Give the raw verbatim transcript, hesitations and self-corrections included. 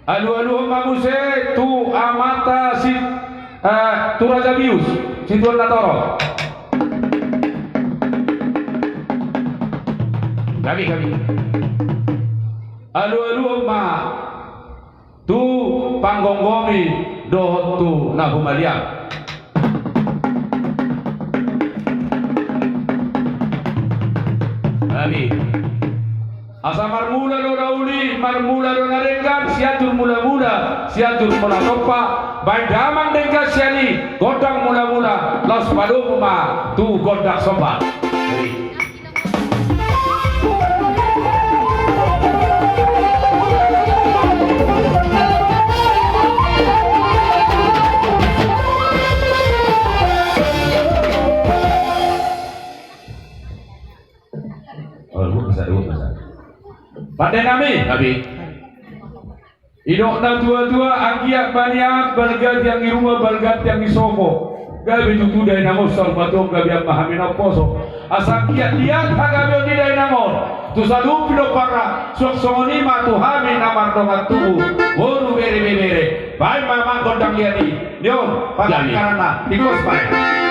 Alualuhon ma muse tu amanta si, eh, tu Raja Bius, situan na torop. Gabe, gabe. Alualuhon ma tu panggomgomi dohot tu na humaliang. Gabe. Asa marmula do na uli, marmula do na denggan, Sianjur Mulamula, Sianjur Mula Tompa, baen damang denggan sian i, gondang mulamula, laos padomu ma tu gondang somba. Pande nami. Gabe. Didok natuatua, anggiat ma nian balga tiang ni ruma, balga tiang ni sopo. Gabe tutu dainang on saur matua on, gabe ma hami naposo. Asa anggiat liat hagabeon ni dainang on tu saluhut pinompar na, suang songon i ma tu hami na mardongan tubu, boru, bere, ibebere. Baen ma amang gondang liat i. Ni on, gabe. Padangaranna, tingkos baen.